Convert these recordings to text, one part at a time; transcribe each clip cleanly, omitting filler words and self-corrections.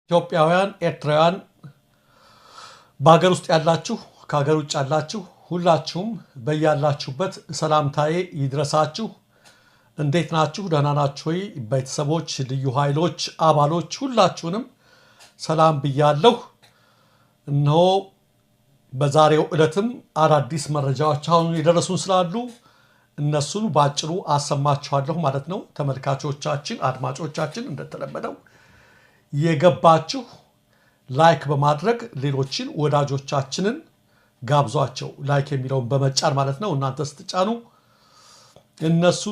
ኢትዮጵያውያን፣ ኤርትራውያን፣ በሀገር ውስጥ ያላችሁ፣ ከሀገር ውጭ ያላችሁ ሁላችሁም በያላችሁበት ሰላምታዬ ይድረሳችሁ። እንዴት ናችሁ? ደህና ናችሁ ወይ? ቤተሰቦች፣ ልዩ ኃይሎች አባሎች ሁላችሁንም ሰላም ብያለሁ። እነሆ በዛሬው ዕለትም አዳዲስ መረጃዎች አሁን የደረሱን ስላሉ እነሱን በአጭሩ አሰማችኋለሁ ማለት ነው። ተመልካቾቻችን፣ አድማጮቻችን እንደተለመደው የገባችሁ like በማድረግ ሌሎችን ወዳጆቻችንን ጋብዟቸው። Like የሚለውን በመጫን ማለት ነው። እናንተ ስትጫኑ እነሱ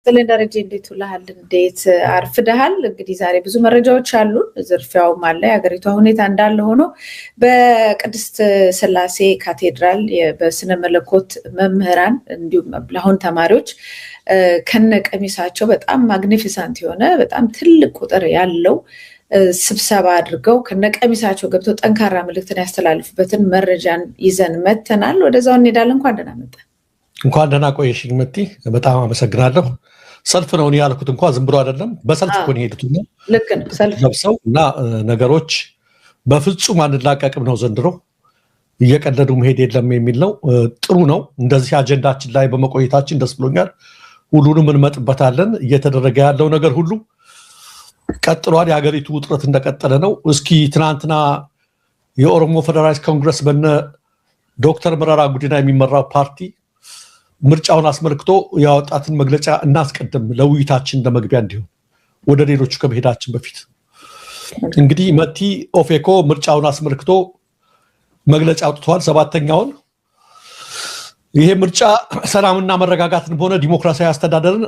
ጥልን ደረጀ፣ እንዴት ውለሃል? እንዴት አርፍደሃል? እንግዲህ ዛሬ ብዙ መረጃዎች አሉን። ዝርፊያውም አለ። የሀገሪቷ ሁኔታ እንዳለ ሆኖ በቅድስት ስላሴ ካቴድራል በስነ መለኮት መምህራን እንዲሁም ለአሁን ተማሪዎች ከነ ቀሚሳቸው በጣም magnificent የሆነ በጣም ትልቅ ቁጥር ያለው ስብሰባ አድርገው ከነቀሚሳቸው ገብተው ጠንካራ መልእክትን ያስተላልፉበትን መረጃን ይዘን መተናል። ወደዛው እንሄዳለን። እንኳን ደህና መጣ። እንኳን ደህና ቆየሽኝ መቲ፣ በጣም አመሰግናለሁ። ሰልፍ ነው እኔ ያልኩት እንኳ ዝም ብሎ አይደለም። በሰልፍ እኮ ነው የሄዱት። ልክ ነው፣ ሰልፍ ለብሰው እና ነገሮች በፍጹም አንላቀቅም ነው ዘንድሮ፣ እየቀለዱ መሄድ የለም የሚል ነው። ጥሩ ነው። እንደዚህ አጀንዳችን ላይ በመቆየታችን ደስ ብሎኛል። ሁሉንም እንመጥበታለን። እየተደረገ ያለው ነገር ሁሉ ቀጥሏል። የሀገሪቱ ውጥረት እንደቀጠለ ነው። እስኪ ትናንትና የኦሮሞ ፌዴራሊስት ኮንግረስ በነ ዶክተር መረራ ጉዲና የሚመራው ፓርቲ ምርጫውን አስመልክቶ ያወጣትን መግለጫ እናስቀድም፣ ለውይይታችን ለመግቢያ እንዲሆን ወደ ሌሎቹ ከመሄዳችን በፊት። እንግዲህ መቲ፣ ኦፌኮ ምርጫውን አስመልክቶ መግለጫ አውጥተዋል። ሰባተኛውን። ይሄ ምርጫ ሰላምና መረጋጋትን በሆነ ዲሞክራሲያዊ አስተዳደርን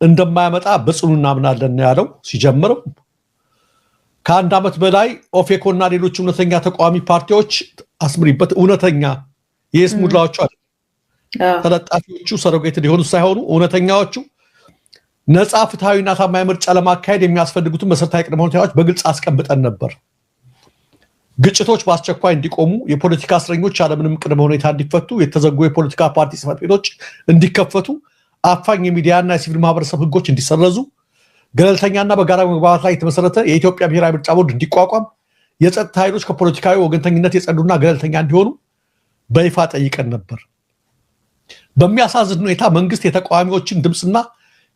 እንደማያመጣ በጽኑ እናምናለን ያለው ሲጀምርም፣ ከአንድ ዓመት በላይ ኦፌኮ እና ሌሎች እውነተኛ ተቃዋሚ ፓርቲዎች፣ አስምሪበት፣ እውነተኛ፣ የይስሙላዎቹ፣ ተለጣፊዎቹ፣ surrogate ሊሆኑ ሳይሆኑ እውነተኛዎቹ፣ ነፃ ፍትሐዊና ታማኝ ምርጫ ለማካሄድ የሚያስፈልጉትን መሰረታዊ ቅድመ ሁኔታዎች በግልጽ አስቀምጠን ነበር። ግጭቶች በአስቸኳይ እንዲቆሙ፣ የፖለቲካ እስረኞች ያለምንም ቅድመ ሁኔታ እንዲፈቱ፣ የተዘጉ የፖለቲካ ፓርቲ ጽሕፈት ቤቶች እንዲከፈቱ፣ አፋኝ የሚዲያና የሲቪል ማህበረሰብ ህጎች እንዲሰረዙ፣ ገለልተኛና በጋራ መግባባት ላይ የተመሰረተ የኢትዮጵያ ብሔራዊ ምርጫ ቦርድ እንዲቋቋም፣ የጸጥታ ኃይሎች ከፖለቲካዊ ወገንተኝነት የጸዱና ገለልተኛ እንዲሆኑ በይፋ ጠይቀን ነበር። በሚያሳዝን ሁኔታ መንግስት የተቃዋሚዎችን ድምፅና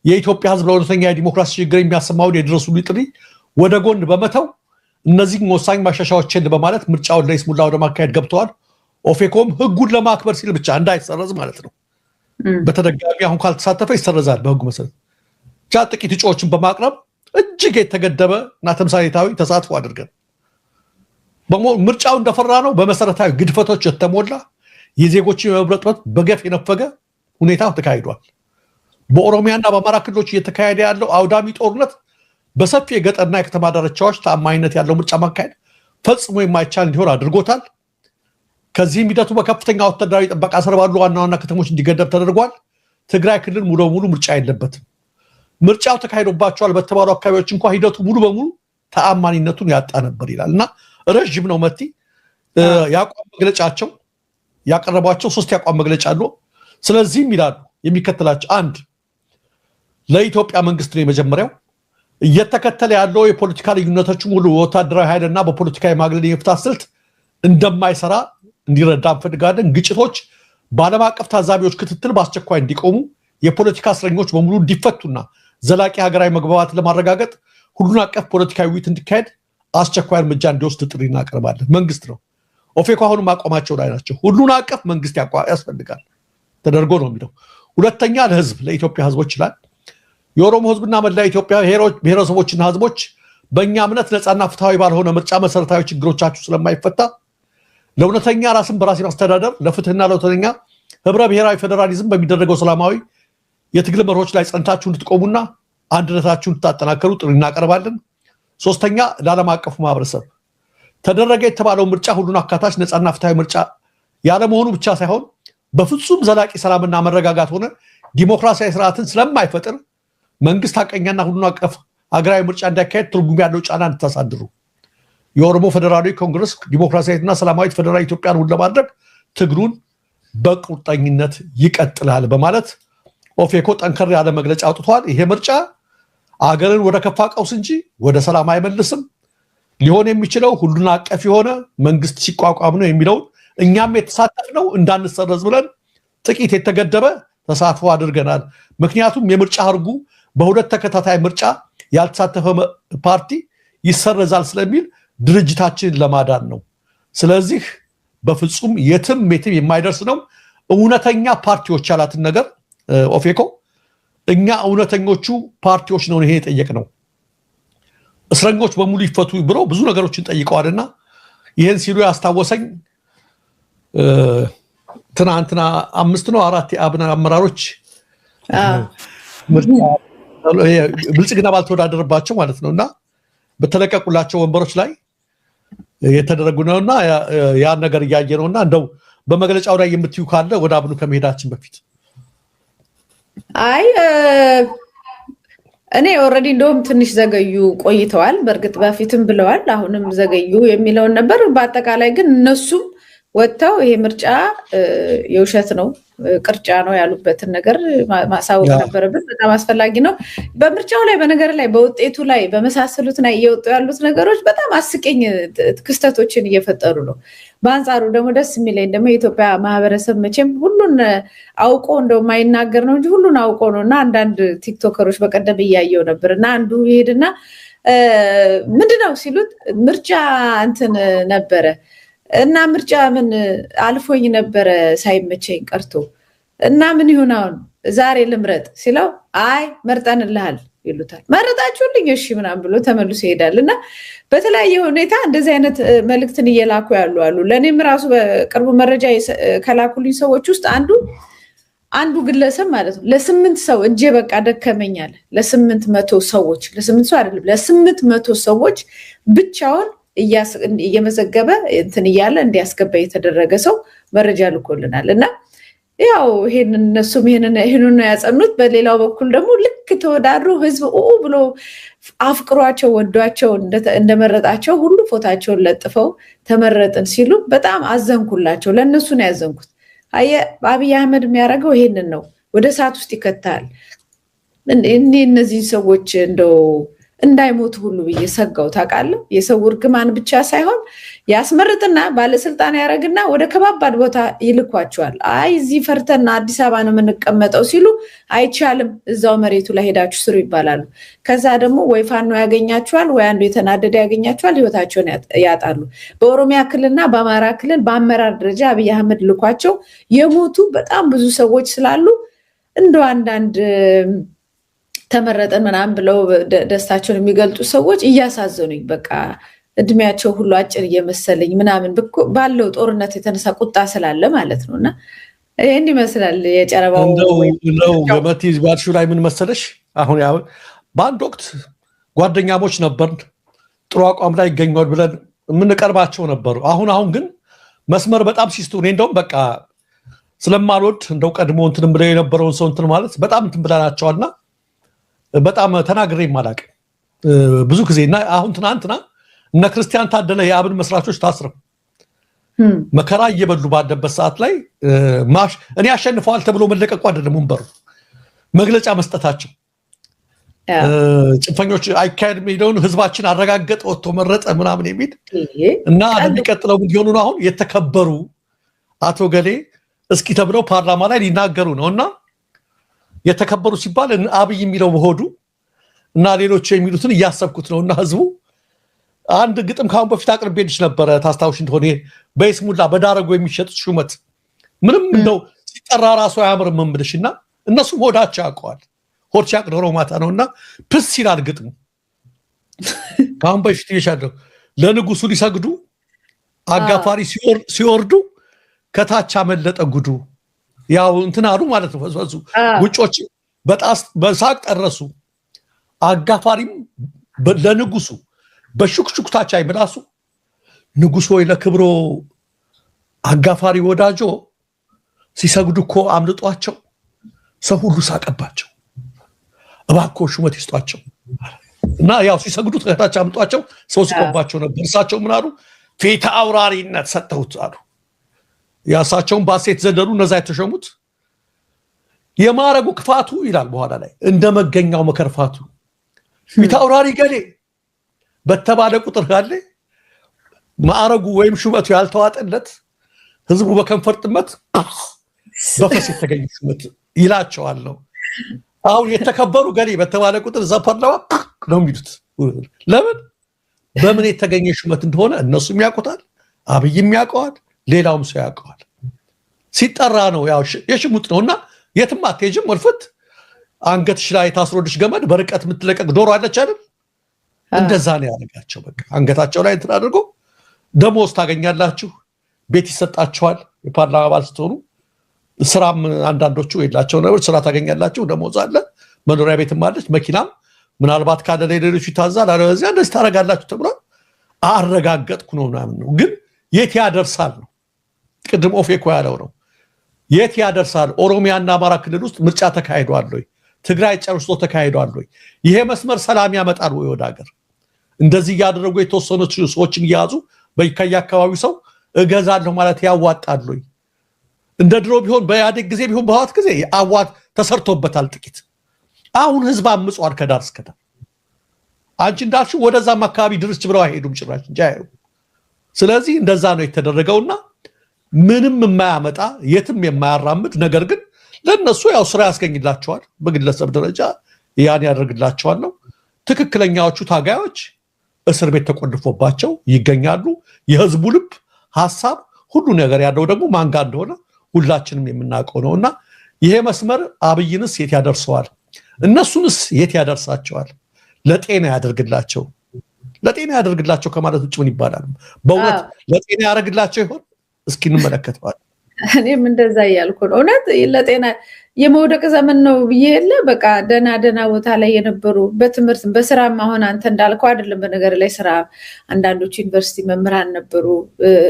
የኢትዮጵያ ህዝብ ለእውነተኛ የዲሞክራሲ ሽግግር የሚያሰማውን የድረሱልኝ ጥሪ ወደ ጎን በመተው እነዚህን ወሳኝ ማሻሻያዎችን በማለት ምርጫውን ለይስሙላ ወደ ማካሄድ ገብተዋል። ኦፌኮም ህጉን ለማክበር ሲል ብቻ፣ እንዳይሰረዝ ማለት ነው። በተደጋሚ አሁን ካልተሳተፈ ይሰረዛል በህጉ መሰረት፣ ብቻ ጥቂት እጩዎችን በማቅረብ እጅግ የተገደበ እና ተምሳሌታዊ ተሳትፎ አድርገን ምርጫው እንደፈራ ነው በመሰረታዊ ግድፈቶች የተሞላ፣ የዜጎችን የመምረጥ መብት በገፍ የነፈገ ሁኔታ ተካሂዷል። በኦሮሚያና በአማራ ክልሎች እየተካሄደ ያለው አውዳሚ ጦርነት በሰፊ የገጠርና የከተማ ዳርቻዎች ተአማኒነት ያለው ምርጫ ማካሄድ ፈጽሞ የማይቻል እንዲሆን አድርጎታል። ከዚህም ሂደቱ በከፍተኛ ወታደራዊ ጥበቃ ስር ባሉ ዋና ዋና ከተሞች እንዲገደብ ተደርጓል። ትግራይ ክልል ሙሉ በሙሉ ምርጫ የለበትም። ምርጫው ተካሂዶባቸዋል በተባሉ አካባቢዎች እንኳ ሂደቱ ሙሉ በሙሉ ተአማኒነቱን ያጣ ነበር ይላል እና ረዥም ነው መቲ። የአቋም መግለጫቸው ያቀረቧቸው ሶስት የአቋም መግለጫ አሉ። ስለዚህም ይላሉ የሚከተላቸው፣ አንድ፣ ለኢትዮጵያ መንግስት ነው የመጀመሪያው። እየተከተለ ያለው የፖለቲካ ልዩነቶችን ሙሉ በወታደራዊ ኃይልና በፖለቲካ የማግለል የመፍታት ስልት እንደማይሰራ እንዲረዳ እንፈልጋለን። ግጭቶች በዓለም አቀፍ ታዛቢዎች ክትትል በአስቸኳይ እንዲቆሙ፣ የፖለቲካ እስረኞች በሙሉ እንዲፈቱና ዘላቂ ሀገራዊ መግባባት ለማረጋገጥ ሁሉን አቀፍ ፖለቲካዊ ውይይት እንዲካሄድ አስቸኳይ እርምጃ እንዲወስድ ጥሪ እናቀርባለን። መንግስት ነው። ኦፌኮ አሁንም አቋማቸው ላይ ናቸው። ሁሉን አቀፍ መንግስት ያስፈልጋል ተደርጎ ነው የሚለው። ሁለተኛ ለህዝብ፣ ለኢትዮጵያ ህዝቦች ይላል። የኦሮሞ ህዝብና መላ ኢትዮጵያ ብሔረሰቦችና ህዝቦች፣ በእኛ እምነት ነፃና ፍትሐዊ ባልሆነ ምርጫ መሰረታዊ ችግሮቻችሁ ስለማይፈታ ለእውነተኛ ራስን በራስ የማስተዳደር፣ ለፍትህና ለእውነተኛ ህብረ ብሔራዊ ፌዴራሊዝም በሚደረገው ሰላማዊ የትግል መርሆች ላይ ጸንታችሁ እንድትቆሙና አንድነታችሁን እንድታጠናከሩ ጥሪ እናቀርባለን። ሶስተኛ ለዓለም አቀፉ ማህበረሰብ፣ ተደረገ የተባለው ምርጫ ሁሉን አካታች ነፃና ፍትሐዊ ምርጫ ያለመሆኑ ብቻ ሳይሆን በፍጹም ዘላቂ ሰላምና መረጋጋት ሆነ ዲሞክራሲያዊ ስርዓትን ስለማይፈጥር መንግስት ሀቀኛና ሁሉን አቀፍ ሀገራዊ ምርጫ እንዲያካሄድ ትርጉም ያለው ጫና እንድታሳድሩ። የኦሮሞ ፌዴራላዊ ኮንግረስ ዲሞክራሲያዊትና ሰላማዊት ፌዴራል ኢትዮጵያን እውን ለማድረግ ትግሉን በቁርጠኝነት ይቀጥላል በማለት ኦፌኮ ጠንከር ያለ መግለጫ አውጥቷል። ይሄ ምርጫ አገርን ወደ ከፋ ቀውስ እንጂ ወደ ሰላም አይመልስም፣ ሊሆን የሚችለው ሁሉን አቀፍ የሆነ መንግስት ሲቋቋም ነው የሚለውን እኛም የተሳተፍነው እንዳንሰረዝ ብለን ጥቂት የተገደበ ተሳትፎ አድርገናል። ምክንያቱም የምርጫ ህጉ በሁለት ተከታታይ ምርጫ ያልተሳተፈ ፓርቲ ይሰረዛል ስለሚል ድርጅታችንን ለማዳን ነው። ስለዚህ በፍጹም የትም የትም የማይደርስ ነው። እውነተኛ ፓርቲዎች ያላትን ነገር ኦፌኮ እኛ እውነተኞቹ ፓርቲዎች ነው ይሄ የጠየቅነው፣ እስረኞች በሙሉ ይፈቱ ብሎ ብዙ ነገሮችን ጠይቀዋልና ይህን ሲሉ ያስታወሰኝ ትናንትና 5 ነው 4 የአብን አመራሮች ብልጽግና ባልተወዳደረባቸው ማለት ነውና በተለቀቁላቸው ወንበሮች ላይ የተደረጉ ነውና ያን ነገር እያየ ነውና እንደው በመግለጫው ላይ የምትዩ ካለ ወደ አብኑ ከመሄዳችን በፊት። አይ እኔ already እንደውም ትንሽ ዘገዩ ቆይተዋል። በእርግጥ በፊትም ብለዋል፣ አሁንም ዘገዩ የሚለውን ነበር። በአጠቃላይ ግን እነሱም ወጥተው ይሄ ምርጫ የውሸት ነው፣ ቅርጫ ነው ያሉበትን ነገር ማሳወቅ ነበረብን። በጣም አስፈላጊ ነው። በምርጫው ላይ በነገር ላይ በውጤቱ ላይ በመሳሰሉት ላይ እየወጡ ያሉት ነገሮች በጣም አስቂኝ ክስተቶችን እየፈጠሩ ነው። በአንጻሩ ደግሞ ደስ የሚለኝ ደግሞ የኢትዮጵያ ማህበረሰብ መቼም ሁሉን አውቆ እንደው የማይናገር ነው እንጂ ሁሉን አውቆ ነው። እና አንዳንድ ቲክቶከሮች በቀደም እያየው ነበር እና አንዱ ይሄድና ምንድነው ሲሉት ምርጫ እንትን ነበረ እና ምርጫ ምን አልፎኝ ነበረ ሳይመቸኝ ቀርቶ እና ምን ይሁን አሁን ዛሬ ልምረጥ ሲለው አይ መርጠንልሃል ይሉታል። መረጣችሁልኝ እሺ ምናምን ብሎ ተመልሶ ይሄዳል። እና በተለያየ ሁኔታ እንደዚህ አይነት መልእክትን እየላኩ ያሉ አሉ። ለእኔም ራሱ በቅርቡ መረጃ ከላኩልኝ ሰዎች ውስጥ አንዱ ግለሰብ ማለት ነው ለ8 ሰው እጄ በቃ ደከመኝ አለ። ለ800 ሰዎች ለ8 ሰው አይደለም ለ800 ሰዎች ብቻውን እየመዘገበ እንትን እያለ እንዲያስገባ የተደረገ ሰው መረጃ ልኮልናል። እና ያው ይሄንን እነሱም ይሄንን ነው ያጸኑት። በሌላው በኩል ደግሞ ልክ ተወዳድሮ ህዝብ ብሎ አፍቅሯቸው ወዷቸው እንደመረጣቸው ሁሉ ፎታቸውን ለጥፈው ተመረጥን ሲሉ በጣም አዘንኩላቸው። ለእነሱ ነው ያዘንኩት። አየህ አብይ አህመድ የሚያደርገው ይሄንን ነው፣ ወደ እሳት ውስጥ ይከታል። እኔ እነዚህ ሰዎች እንደው እንዳይሞቱ ሁሉ ብዬ ሰጋው ታውቃለህ። የሰው እርግማን ብቻ ሳይሆን ያስመርጥና ባለስልጣን ያደርግና ወደ ከባባድ ቦታ ይልኳቸዋል። አይ እዚህ ፈርተና አዲስ አበባ ነው የምንቀመጠው ሲሉ አይቻልም፣ እዛው መሬቱ ላይ ሄዳችሁ ስሩ ይባላሉ። ከዛ ደግሞ ወይ ፋኖ ያገኛቸዋል ወይ አንዱ የተናደደ ያገኛቸዋል፣ ህይወታቸውን ያጣሉ። በኦሮሚያ ክልልና በአማራ ክልል በአመራር ደረጃ አብይ አህመድ ልኳቸው የሞቱ በጣም ብዙ ሰዎች ስላሉ እንደው አንዳንድ ተመረጠን ምናምን ብለው ደስታቸውን የሚገልጡ ሰዎች እያሳዘኑኝ በቃ እድሜያቸው ሁሉ አጭር እየመሰለኝ ምናምን ባለው ጦርነት የተነሳ ቁጣ ስላለ ማለት ነውና ይሄን ይመስላል የጨረባው። እንደው ገመቲ ባልሽው ላይ ምን መሰለሽ፣ አሁን ያው በአንድ ወቅት ጓደኛሞች ነበርን፣ ጥሩ አቋም ላይ ይገኛል ብለን የምንቀርባቸው ነበሩ። አሁን ግን መስመር በጣም ሲስቱ እኔ እንደውም በቃ ስለማልወድ እንደው ቀድሞ እንትን ብለው የነበረውን ሰው እንትን ማለት በጣም እንትን ብለናቸዋልና በጣም ተናግሬም አላውቅም ብዙ ጊዜ። እና አሁን ትናንትና እነ ክርስቲያን ታደለ የአብን መስራቾች ታስረው መከራ እየበሉ ባለበት ሰዓት ላይ እኔ አሸንፈዋል ተብሎ መለቀቁ አይደለም ወንበሩ መግለጫ መስጠታቸው ጭንፈኞች አይካሄድም የሚለውን ህዝባችን አረጋገጠ ወጥቶ መረጠ ምናምን የሚል እና ለሚቀጥለው ምን ነው አሁን የተከበሩ አቶ ገሌ እስኪ ተብለው ፓርላማ ላይ ሊናገሩ ነውና የተከበሩ ሲባል አብይ የሚለው በሆዱ እና ሌሎች የሚሉትን እያሰብኩት ነውና ህዝቡ አንድ ግጥም ካሁን በፊት አቅርቤልሽ ነበረ ታስታውሽ እንደሆነ በይስሙላ በዳረጎ የሚሸጡት ሹመት ምንም እንደው ሲጠራ ራሱ አያምርም እምልሽና እነሱም ሆዳቸው ያውቀዋል። ሆድ ሲያውቅ ዶሮ ማታ ነውና ፕስ ይላል ግጥሙ። ካሁን በፊት ይሻለው ለንጉሱ ሊሰግዱ አጋፋሪ ሲወርዱ ከታች አመለጠ ጉዱ። ያው እንትን አሉ ማለት ነው። ፈሱ ጉጮች በጣስ በሳቅ ጠረሱ። አጋፋሪም ለንጉሱ በሹክሹክታች አይምላሱ ንጉሱ ወይ ለክብሮ አጋፋሪ ወዳጆ ሲሰግዱ እኮ አምልጧቸው ሰው ሁሉ ሳቀባቸው። እባክዎ ሹመት ይስጧቸው። እና ያው ሲሰግዱ ከታች አምጧቸው ሰው ሲቆባቸው ነበር። እሳቸው ምን አሉ? ፊት አውራሪነት ሰጠሁት አሉ። ያ እሳቸውን ባሴት ዘለሉ እነዛ የተሾሙት የማረጉ ክፋቱ ይላል በኋላ ላይ እንደ መገኛው መከርፋቱ ፊት አውራሪ ገሌ በተባለ ቁጥር ካለ ማዕረጉ ወይም ሹመቱ ያልተዋጠለት ህዝቡ በከንፈር ጥመት በፈስ የተገኘ ሹመት ይላቸዋል ነው። አሁን የተከበሩ ገሌ በተባለ ቁጥር እዛ ፓርላማ ነው የሚሉት። ለምን በምን የተገኘ ሹመት እንደሆነ እነሱም ያውቁታል፣ አብይም ያውቀዋል፣ ሌላውም ሰው ያውቀዋል። ሲጠራ ነው ያው የሽሙጥ ነውና የትም አትሄጂም። ወልፈት አንገትሽ ላይ ታስሮልሽ ገመድ በርቀት የምትለቀቅ ዶሮ አለች አይደል? እንደዛ ነው ያደረጋቸው። በቃ አንገታቸው ላይ እንትን አድርጎ ደሞዝ ታገኛላችሁ፣ ቤት ይሰጣችኋል። የፓርላማ አባል ስትሆኑ ስራም አንዳንዶቹ የላቸው ነገሮች ስራ ታገኛላችሁ፣ ደሞዝ አለ፣ መኖሪያ ቤትም አለች፣ መኪናም ምናልባት ካለ ሌሎቹ ይታዛል፣ አለበለዚያ እንደዚህ ታደርጋላችሁ ተብሏል። አረጋገጥኩ ነው ምናምን ነው። ግን የት ያደርሳል ነው ቅድም ኦፌኮ ያለው ነው። የት ያደርሳል? ኦሮሚያና አማራ ክልል ውስጥ ምርጫ ተካሂዷል ወይ? ትግራይ ጨርሶ ተካሂዷል ወይ? ይሄ መስመር ሰላም ያመጣል ወይ ወደ ሀገር? እንደዚህ እያደረጉ የተወሰኑ ሰዎችን እየያዙ ከየአካባቢው ሰው እገዛለሁ ማለት ያዋጣል ወይ? እንደ ድሮ ቢሆን በኢህአዴግ ጊዜ ቢሆን በህወሓት ጊዜ አዋት ተሰርቶበታል ጥቂት። አሁን ህዝብ አምጿል ከዳር እስከ ዳር። አንቺ እንዳልሽው ወደዛም አካባቢ ድርች ብለው አይሄዱም ጭራሽ እንጂ አይሄዱም። ስለዚህ እንደዛ ነው የተደረገውና ምንም የማያመጣ የትም የማያራምድ ነገር ግን ለነሱ ያው ስራ ያስገኝላቸዋል። በግለሰብ ደረጃ ያን ያደርግላቸዋል ነው። ትክክለኛዎቹ ታጋዮች እስር ቤት ተቆልፎባቸው ይገኛሉ። የህዝቡ ልብ፣ ሀሳብ፣ ሁሉ ነገር ያለው ደግሞ ማን ጋር እንደሆነ ሁላችንም የምናውቀው ነው። እና ይሄ መስመር አብይንስ የት ያደርሰዋል? እነሱንስ የት ያደርሳቸዋል? ለጤና ያደርግላቸው፣ ለጤና ያደርግላቸው ከማለት ውጭ ምን ይባላል? በእውነት ለጤና ያደርግላቸው ይሆን? እስኪ እንመለከተዋለን። እኔም እንደዛ እያልኩ ነው። እውነት ለጤና የመውደቅ ዘመን ነው ብዬ የለ በቃ ደህና ደህና ቦታ ላይ የነበሩ በትምህርት በስራም አሁን አንተ እንዳልከው አይደለም። በነገር ላይ ስራ አንዳንዶቹ ዩኒቨርሲቲ መምህራን ነበሩ፣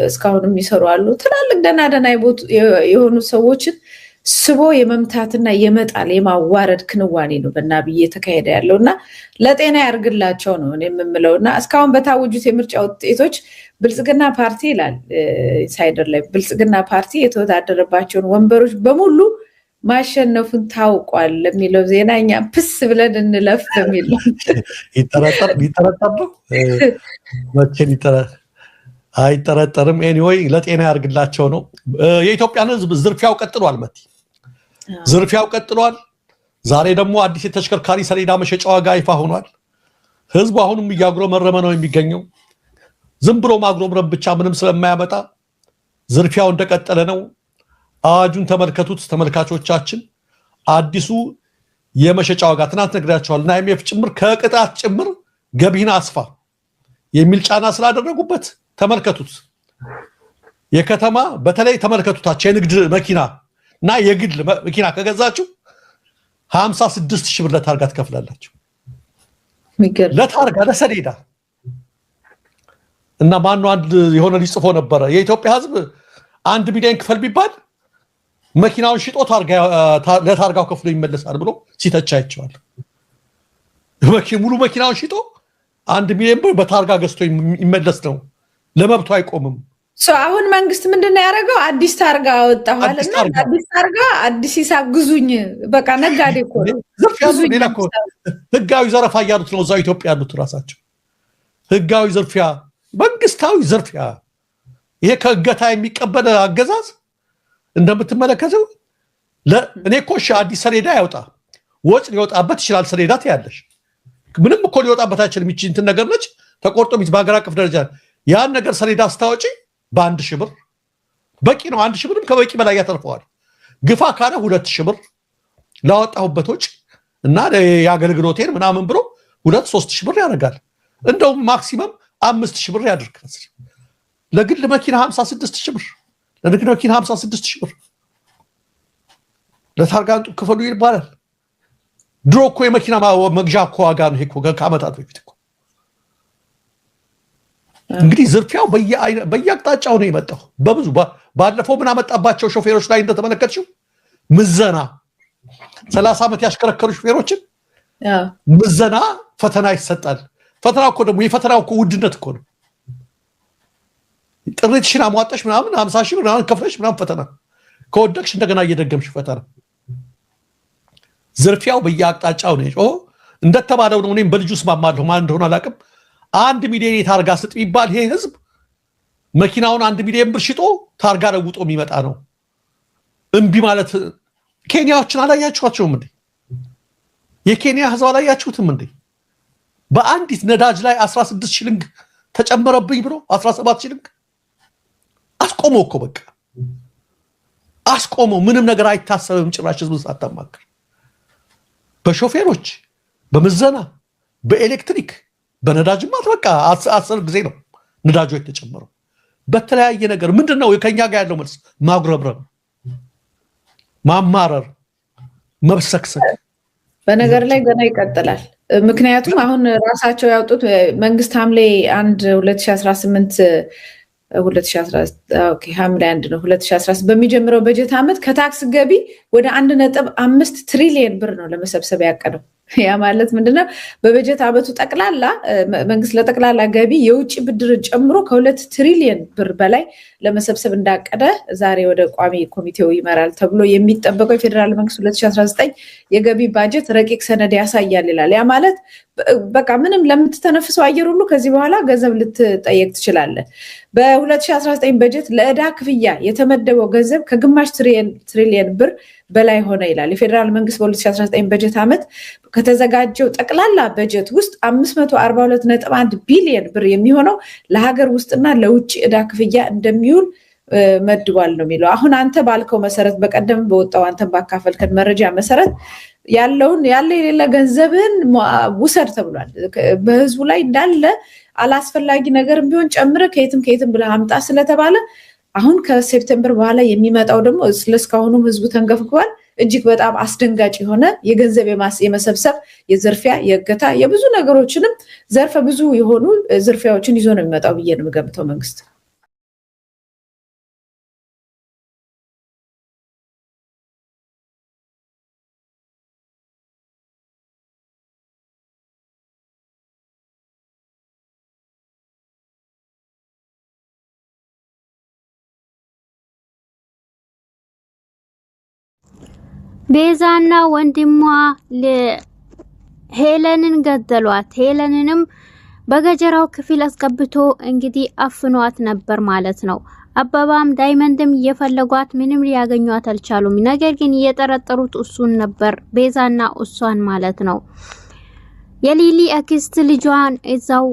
እስካሁንም የሚሰሩ አሉ። ትላልቅ ደህና ደህና የሆኑ ሰዎችን ስቦ የመምታትና የመጣል የማዋረድ ክንዋኔ ነው በአብይ እየተካሄደ ያለው እና ለጤና ያርግላቸው ነው እኔ የምምለው። እና እስካሁን በታወጁት የምርጫ ውጤቶች ብልጽግና ፓርቲ ይላል ኢንሳይደር ላይ ብልጽግና ፓርቲ የተወዳደረባቸውን ወንበሮች በሙሉ ማሸነፉን ታውቋል ለሚለው ዜና እኛ ፕስ ብለን እንለፍ በሚል ነው። ይጠረጠር ነው መቼ አይጠረጠርም። Anyway ለጤና ያርግላቸው ነው። የኢትዮጵያን ሕዝብ ዝርፊያው ቀጥሏል። መቲ ዝርፊያው ቀጥሏል። ዛሬ ደግሞ አዲስ የተሽከርካሪ ሰሌዳ መሸጫ ዋጋ ይፋ ሆኗል። ህዝቡ አሁንም እያጉረመረመ ነው የሚገኘው። ዝም ብሎ ማጉረምረም ብቻ ምንም ስለማያመጣ ዝርፊያው እንደቀጠለ ነው። አዋጁን ተመልከቱት ተመልካቾቻችን። አዲሱ የመሸጫ ዋጋ ትናንት ነግሬያቸዋለሁ እና IMF ጭምር ከቅጣት ጭምር ገቢህን አስፋ የሚል ጫና ስላደረጉበት ተመልከቱት። የከተማ በተለይ ተመልከቱታቸው የንግድ መኪና እና የግል መኪና ከገዛችሁ 56 ሺህ ብር ለታርጋ ትከፍላላችሁ። ለታርጋ ለሰሌዳ። እና ማነው አንድ የሆነ ልጅ ጽፎ ነበረ የኢትዮጵያ ሕዝብ 1 ሚሊዮን ክፈል ቢባል መኪናውን ሽጦ ለታርጋው ከፍሎ ይመለሳል ብሎ ሲተቻ አይቼዋለሁ። ሙሉ መኪናውን ሽጦ 1 ሚሊዮን ብር በታርጋ ገዝቶ ይመለስ ነው። ለመብቱ አይቆምም። አሁን መንግስት ምንድን ነው ያደረገው? አዲስ ታርጋ አወጣኋልና አዲስ ታርጋ አዲስ ሂሳብ ግዙኝ። በቃ ነጋዴ እኮ ነው። ሌላ እኮ ህጋዊ ዘረፋ እያሉት ነው እዛው ኢትዮጵያ ያሉት ራሳቸው። ህጋዊ ዝርፊያ፣ መንግስታዊ ዝርፊያ። ይሄ ከእገታ የሚቀበል አገዛዝ እንደምትመለከተው እኔ እኮ እሺ አዲስ ሰሌዳ ያውጣ ወጭ ሊወጣበት ይችላል። ሰሌዳ ትያለሽ፣ ምንም እኮ ሊወጣበት አይችልም። ይቺ እንትን ነገር ነች ተቆርጦ በሀገር አቀፍ ደረጃ ያን ነገር ሰሌዳ ስታወጪ በ1 ሺህ ብር በቂ ነው። 1 ሺህ ብርም ከበቂ በላይ ያተርፈዋል። ግፋ ካለ 2 ሺህ ብር ላወጣሁበት ወጪ እና የአገልግሎቴን ምናምን ብሎ 2-3 ሺህ ብር ያደርጋል። እንደውም ማክሲመም 5 ሺህ ብር ያደርጋል። ለግል መኪና 56 ሺህ ብር፣ ለንግድ መኪና 56 ሺህ ብር ለታርጋ ክፈሉ ይባላል። ድሮ እኮ የመኪና መግዣ እኮ ዋጋ ነው እኮ ከዓመታት በፊት እኮ። እንግዲህ ዝርፊያው በየአቅጣጫው ነው የመጣው። በብዙ ባለፈው ምን አመጣባቸው ሾፌሮች ላይ እንደተመለከትሽው ምዘና 30 ዓመት ያሽከረከሩ ሾፌሮችን ምዘና ፈተና ይሰጣል። ፈተና እኮ ደግሞ የፈተናው እኮ ውድነት እኮ ነው። ጥሪትሽን አሟጠሽ ምናምን 50,000 ምናምን ከፍለሽ ምናምን ፈተና ከወደቅሽ እንደገና እየደገምሽ ፈተና። ዝርፊያው በየአቅጣጫው ነው የጮኸው። እንደተባለው ነው። እኔም በልጁ እስማማለሁ። ማን እንደሆነ አላውቅም። 1 ሚሊዮን የታርጋ ስጥ ቢባል ይሄ ህዝብ መኪናውን 1 ሚሊዮን ብር ሽጦ ታርጋ ለውጦ የሚመጣ ነው። እምቢ ማለት ኬንያዎችን አላያችኋቸውም እንዴ? የኬንያ ህዝብ አላያችሁትም እንዴ? በአንዲት ነዳጅ ላይ 16 ሽልንግ ተጨመረብኝ ብሎ 17 ሽልንግ አስቆመው እኮ፣ በቃ አስቆመው። ምንም ነገር አይታሰብም ጭራሽ ህዝብን ሳታማክር፣ በሾፌሮች፣ በምዘና፣ በኤሌክትሪክ፣ በነዳጅማ በቃ 10 ጊዜ ነው ነዳጁ የተጨመረው። በተለያየ ነገር ምንድን ነው ከኛ ጋር ያለው መልስ? ማጉረምረም፣ ማማረር፣ መብሰክሰክ። በነገር ላይ ገና ይቀጥላል። ምክንያቱም አሁን ራሳቸው ያወጡት መንግስት ሐምሌ 1 2018፣ ሐምሌ 1 ነው፣ 2018 በሚጀምረው በጀት ዓመት ከታክስ ገቢ ወደ 1.5 ትሪሊየን ብር ነው ለመሰብሰብ ያቀደው። ያ ማለት ምንድነው? በበጀት ዓመቱ ጠቅላላ መንግስት ለጠቅላላ ገቢ የውጭ ብድርን ጨምሮ ከ2 ትሪሊየን ብር በላይ ለመሰብሰብ እንዳቀደ ዛሬ ወደ ቋሚ ኮሚቴው ይመራል ተብሎ የሚጠበቀው የፌዴራል መንግስት 2019 የገቢ ባጀት ረቂቅ ሰነድ ያሳያል ይላል። ያ ማለት በቃ ምንም ለምትተነፍሰው አየር ሁሉ ከዚህ በኋላ ገንዘብ ልትጠየቅ ትችላለህ። በ2019 በጀት ለዕዳ ክፍያ የተመደበው ገንዘብ ከግማሽ ትሪሊየን ብር በላይ ሆነ ይላል። የፌዴራል መንግስት በ2019 በጀት ዓመት ከተዘጋጀው ጠቅላላ በጀት ውስጥ 542.1 ቢሊየን ብር የሚሆነው ለሀገር ውስጥና ለውጭ ዕዳ ክፍያ እንደሚውል መድቧል ነው የሚለው። አሁን አንተ ባልከው መሰረት፣ በቀደም በወጣው አንተን ባካፈልከን መረጃ መሰረት ያለውን ያለ የሌለ ገንዘብህን ውሰድ ተብሏል። በህዝቡ ላይ እንዳለ አላስፈላጊ ነገር ቢሆን ጨምረህ ከየትም ከየትም ብለህ አምጣ ስለተባለ አሁን ከ September በኋላ የሚመጣው ደግሞ እስካሁኑም ህዝቡ ተንገፍግፏል። እጅግ በጣም አስደንጋጭ የሆነ የገንዘብ የመሰብሰብ፣ የዝርፊያ፣ የእገታ፣ የብዙ ነገሮችንም ዘርፈ ብዙ የሆኑ ዝርፊያዎችን ይዞ ነው የሚመጣው ብዬ ነው የምገምተው መንግስት። ቤዛና ወንድሟ ሄለንን ገደሏት። ሄለንንም በገጀራው ክፍል አስገብቶ እንግዲህ አፍኗት ነበር ማለት ነው። አበባም ዳይመንድም እየፈለጓት ምንም ሊያገኟት አልቻሉም። ነገር ግን እየጠረጠሩት እሱን ነበር፣ ቤዛና እሷን ማለት ነው። የሊሊ አክስት ልጇን እዛው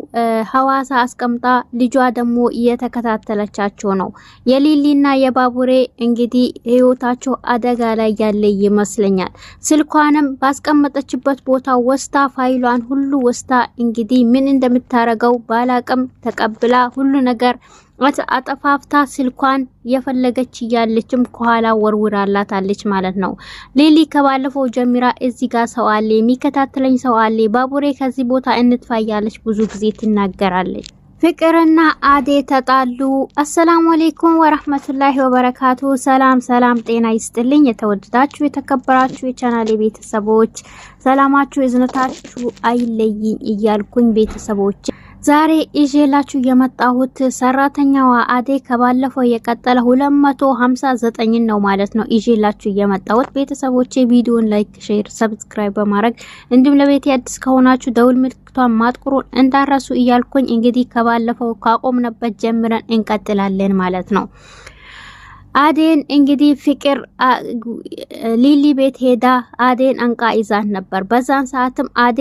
ሐዋሳ አስቀምጣ ልጇ ደግሞ እየተከታተለቻቸው ነው። የሊሊና የባቡሬ እንግዲህ ህይወታቸው አደጋ ላይ ያለ ይመስለኛል። ስልኳንም ባስቀመጠችበት ቦታ ወስታ፣ ፋይሏን ሁሉ ወስታ እንግዲህ ምን እንደምታረገው ባላቅም ተቀብላ ሁሉ ነገር አጠፋፍታ ስልኳን የፈለገች እያለችም ከኋላ ወርውራላታለች ማለት ነው። ሊሊ ከባለፈው ጀምራ እዚህ ጋር ሰው አለ፣ የሚከታተለኝ ሰው አለ፣ ባቡሬ ከዚህ ቦታ እንጥፋ እያለች ብዙ ጊዜ ትናገራለች። ፍቅርና አዴ ተጣሉ። አሰላሙ አሌይኩም ወረህመቱላሂ ወበረካቱ። ሰላም ሰላም፣ ጤና ይስጥልኝ የተወደዳችሁ የተከበራችሁ የቻናሌ ቤተሰቦች፣ ሰላማችሁ እዝነታችሁ አይለይኝ እያልኩኝ ቤተሰቦች፣ ዛሬ ይዤላችሁ የመጣሁት ሰራተኛዋ አዴ ከባለፈው የቀጠለ 259 ነው ማለት ነው። ይዤላችሁ የመጣሁት ቤተሰቦቼ ቪዲዮን like፣ share፣ subscribe በማድረግ እንዲሁም ለቤት አዲስ ከሆናችሁ ደውል ምልክቷን ማጥቁሩን እንዳረሱ እያልኩኝ እንግዲህ ከባለፈው ካቆምንበት ጀምረን እንቀጥላለን ማለት ነው። አዴን እንግዲህ ፍቅር ሊሊ ቤት ሄዳ አዴን አንቃ ይዛት ነበር። በዛን ሰዓትም አዴ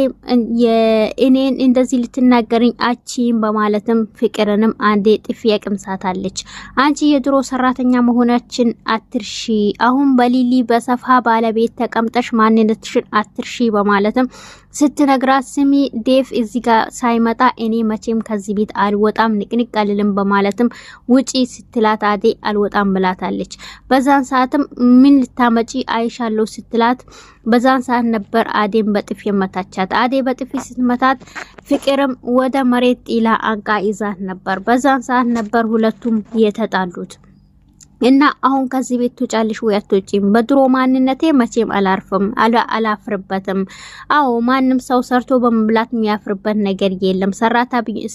እኔን እንደዚህ ልትናገርኝ አቺም በማለትም ፍቅርንም አንዴ ጥፊ ያቅምሳታለች። አንቺ የድሮ ሰራተኛ መሆናችን አትርሺ፣ አሁን በሊሊ በሰፋ ባለቤት ተቀምጠሽ ማንነትሽን አትርሺ በማለትም ስትነግራት፣ ስሚ ዴፍ እዚህ ጋር ሳይመጣ እኔ መቼም ከዚህ ቤት አልወጣም፣ ንቅንቅ አልልም በማለትም ውጪ ስትላት አዴ አልወጣም ብላታለች። በዛን ሰዓትም ምን ልታመጪ አይሻለው ስትላት በዛን ሰዓት ነበር አዴን በጥፊ የመታቻት። አዴ በጥፊ ስትመታት ፍቅርም ወደ መሬት ጥላ አንቃ ይዛት ነበር። በዛን ሰዓት ነበር ሁለቱም የተጣሉት። እና አሁን ከዚህ ቤት ትወጫለሽ ወይ አትወጪም? በድሮ ማንነቴ መቼም አላርፍም፣ አላፍርበትም። አዎ ማንም ሰው ሰርቶ በመብላት የሚያፍርበት ነገር የለም።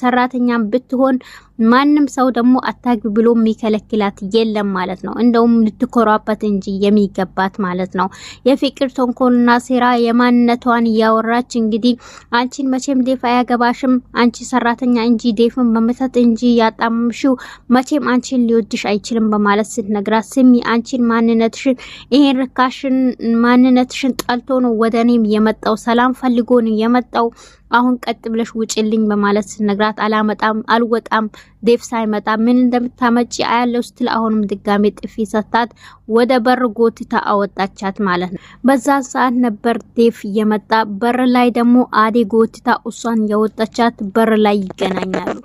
ሰራተኛም ብትሆን ማንም ሰው ደግሞ አታግቢ ብሎ የሚከለክላት የለም ማለት ነው። እንደውም ልትኮራበት እንጂ የሚገባት ማለት ነው። የፍቅር ተንኮልና ሴራ የማንነቷን እያወራች እንግዲህ አንቺን መቼም ዴፍ አያገባሽም፣ አንቺ ሰራተኛ እንጂ ዴፍን በመተት እንጂ ያጣምሽው መቼም አንቺን ሊወድሽ አይችልም በማለት ስትነግራት፣ ስሚ አንቺን ማንነትሽን ይሄን ርካሽን ማንነትሽን ጠልቶ ነው ወደ እኔም የመጣው፣ ሰላም ፈልጎ ነው የመጣው፣ አሁን ቀጥ ብለሽ ውጭልኝ በማለት ስትነግራት፣ አላመጣም፣ አልወጣም፣ ዴፍ ሳይመጣ ምን እንደምታመጪ አያለው ስትል አሁንም ድጋሜ ጥፊ ሰታት ወደ በር ጎትታ አወጣቻት ማለት ነው። በዛ ሰዓት ነበር ዴፍ እየመጣ በር ላይ ደግሞ አዴ ጎትታ እሷን ያወጣቻት በር ላይ ይገናኛሉ።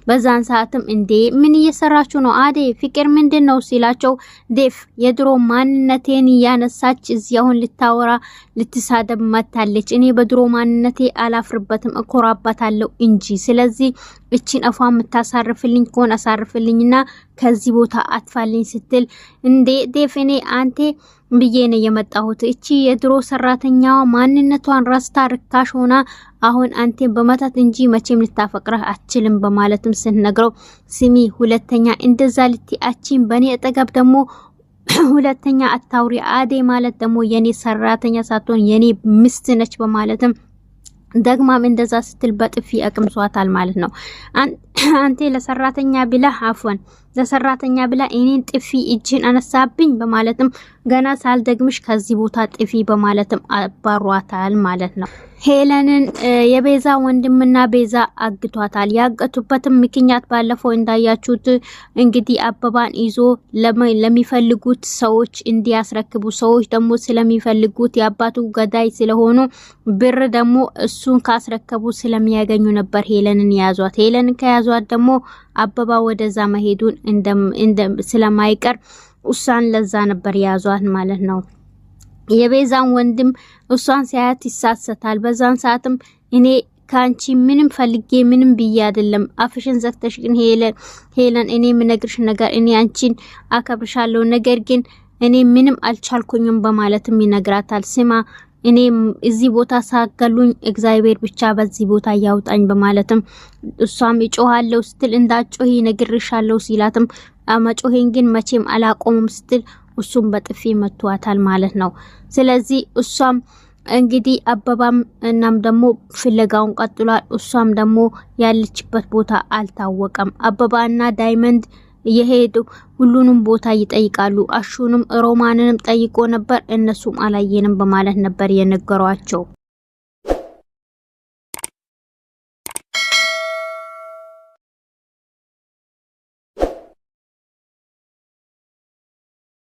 በዛን ሰዓትም እንዴ ምን እየሰራችሁ ነው? አዴ ፍቅር ምንድን ነው ሲላቸው ዴፍ የድሮ ማንነቴን እያነሳች እዚህ አሁን ልታወራ ልትሳደብ መታለች። እኔ በድሮ ማንነቴ አላፍርበትም እኮራበታለሁ እንጂ። ስለዚህ እቺን አፏ የምታሳርፍልኝ ከሆነ አሳርፍልኝና ከዚህ ቦታ አጥፋልኝ ስትል እንዴ ዴፍ እኔ አንቴ ብዬ ነው የመጣሁት። እቺ የድሮ ሰራተኛዋ ማንነቷን ረስታ ርካሽ ሆና አሁን አንቴን በመታት እንጂ መቼም ልታፈቅረህ አትችልም በማለትም ስንነግረው፣ ስሚ ሁለተኛ እንደዛ ልቲ አቺን በእኔ አጠገብ ደግሞ ሁለተኛ አታውሪ። አዴ ማለት ደግሞ የኔ ሰራተኛ ሳትሆን የኔ ሚስት ነች በማለትም ደግማም እንደዛ ስትል በጥፊ አቅምሷታል ማለት ነው። አንቴ ለሰራተኛ ብላ አፎን ለሰራተኛ ብላ እኔን ጥፊ እጅን አነሳብኝ በማለትም ገና ሳልደግምሽ ከዚህ ቦታ ጥፊ በማለትም አባሯታል ማለት ነው። ሄለንን የቤዛ ወንድምና ቤዛ አግቷታል። ያገቱበትም ምክንያት ባለፈው እንዳያችሁት እንግዲህ አበባን ይዞ ለሚፈልጉት ሰዎች እንዲያስረክቡ፣ ሰዎች ደግሞ ስለሚፈልጉት የአባቱ ገዳይ ስለሆኑ ብር ደግሞ እሱን ካስረከቡ ስለሚያገኙ ነበር ሄለንን የያዟት። ሄለንን ከያዟት ደግሞ አበባ ወደዛ መሄዱን ስለማይቀር እሷን ለዛ ነበር የያዟት ማለት ነው። የቤዛን ወንድም እሷን ሲያያት ይሳሰታል። በዛን ሰዓትም እኔ ከአንቺ ምንም ፈልጌ ምንም ብዬ አይደለም፣ አፍሽን ዘግተሽ ግን ሄለን ሄለን እኔ የምነግርሽ ነገር እኔ አንቺን አከብርሻለሁ፣ ነገር ግን እኔ ምንም አልቻልኩኝም በማለትም ይነግራታል። ስማ እኔ እዚህ ቦታ ሳገሉኝ እግዚአብሔር ብቻ በዚህ ቦታ ያውጣኝ በማለትም እሷም እጮሃለሁ ስትል እንዳጮሂ ነግሬሻለሁ ሲላትም መጮሄን ግን መቼም አላቆምም ስትል እሱም በጥፊ መቷታል ማለት ነው። ስለዚህ እሷም እንግዲህ አበባም እናም ደግሞ ፍለጋውን ቀጥሏል። እሷም ደግሞ ያለችበት ቦታ አልታወቀም። አበባና ዳይመንድ የሄዱ ሁሉንም ቦታ ይጠይቃሉ። አሹንም ሮማንንም ጠይቆ ነበር። እነሱም አላየንም በማለት ነበር የነገሯቸው።